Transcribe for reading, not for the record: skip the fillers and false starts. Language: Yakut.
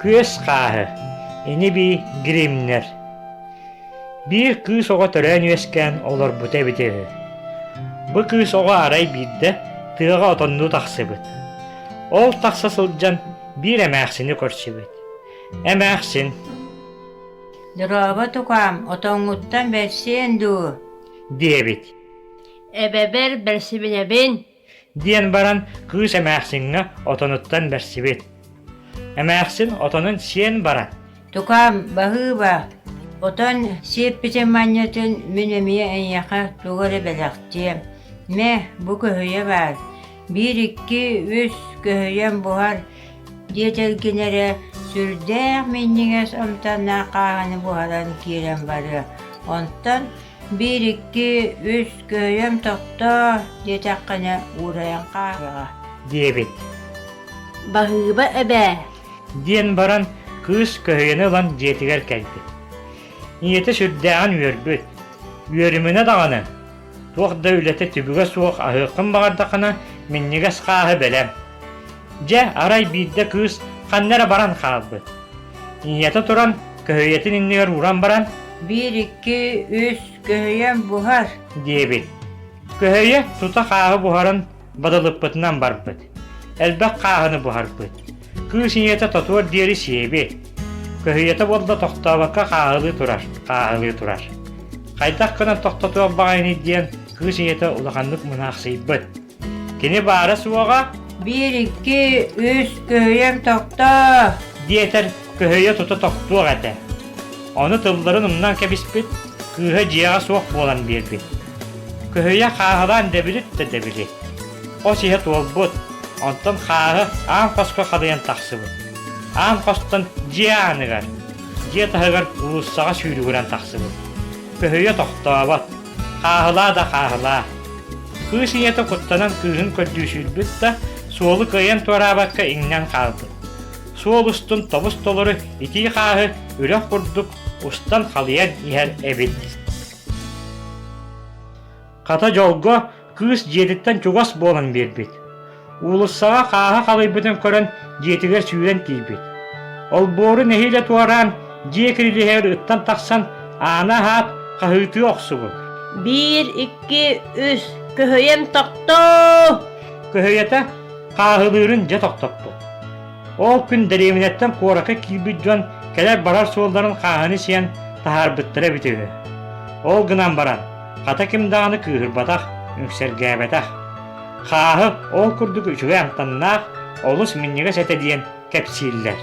Күөс хааһы, ини-бии гримнэр. Биир кыыс оҕо төрөөн-үөскээн олорбута эбитэ үһү. Бу кыыс оҕо арай биирдэ тыаҕа отоннуу тахсыбыт. Ол тахса сылдьан биир эмээхсини көрсүбүт. Эмээхсин Дорообо тукаам, отоҥҥуттан бэрсиэн дуу? диэбит. Эбэбэр бэрсибинэбин диэн баран кыыс эмээхсиҥҥэ отонуттан бэрсибит. Эмээхсин отонун сиэн баран Тукаам, баһыыба, отон сиэппитин манньатын мин эмиэ эйиэхэ тугу эрэ бэлэхтиэм. Мэ, бу көһүйэ баар. Биир, икки, үс көһүйэн буһар диэтэргин эрэ сүрдээх минньигэс амтаннаах хааһыны буһаран киирэн барыа. Онтон Биир, икки, үс, көһүйэм тохтоо диэтэххинэ уурайан хаалыаҕа диэбит. Баһыыба эбээ диэн баран кыыс көһүйэни ылан дьиэтигэр кэлбит. Ийэтэ сүрдээҕин үөрбүт. Үөрүмүнэ даҕаны, туох да үлэтэ түбүгэ суох аһыаххын баҕардаххына минньигэс хааһы бэлэм. Дьэ, арай биирдэ кыыс ханна эрэ баран хаалбыт. Ийэтэ туран, көһүйэтин иннигэр ууран баран Биир, икки, үс, көһүйэм буһар диэбит. Көһүйэ тута хааһы буһаран бадалыппытынан барбыт. Элбэх хааһыны буһарбыт. Кыыс ийэтэ тотуор диэри сиэбит. Көһүйэтэ буолла тохтообокко хааһылыы турар, хааһылыы турар. Хайдах гынан тохтотуох баҕайыный диэн кыыс ийэтэ улаханнык мунаахсыйбыт. Кини баара-суоҕа Биир, икки, үс, көһүйэм тохтоо диэтэр көһүйэ тута тохтуох этэ. Ону тылларын умнан кэбиспит, кыыһа дьиэҕэ суох буолан биэрбит. Көһүйэ хааһылаан дэбилит да дэбилит. Хос иһэ туолбут, онтон хааһы аан хоско халыйан тахсыбыт. Аан хостон дьиэ ааныгар, дьиэ таһыгар уулуссаҕа сүүрүгүрэн тахсыбыт. Көһүйэ тохтообот. Хааһылаа да хааһылаа. Кыыс ийэтэ куттанан кыыһын көрдүү сүүрбүт да, суолу кыайан туораабакка иҥнэн хаалбыт. Суол устун тобус-толору итии хааһы үрэх курдук устан халыйан иһэр эбит. Хата дьолго кыыс дьиэтиттэн чугас буолан биэрбит. Уулуссаҕа хааһы халыйбытын көрөн дьиэтигэр сүүрэн тиийбит. Олбуору нэһиилэ туораан дьиэ кирилиэһигэр ыттан тахсан ааны аһаат хаһыытыы охсубут. Биир, икки, үс, көһүйэм тохтоо! Көһүйэтэ хааһылыырын дьэ тохтоппут. Ол күн дэриэбинэттэн куоракка киирбит дьон кэлэр-барар суолларын хааһыны сиэн таһаарбыттара эбитэ үһү. Ол гынан баран, хата ким даҕаны кыыһырбатах, үҥсэргээбэтэх. Хааһы ол курдук үчүгэй амтаннаах, олус минньигэс этэ диэн кэпсииллэр.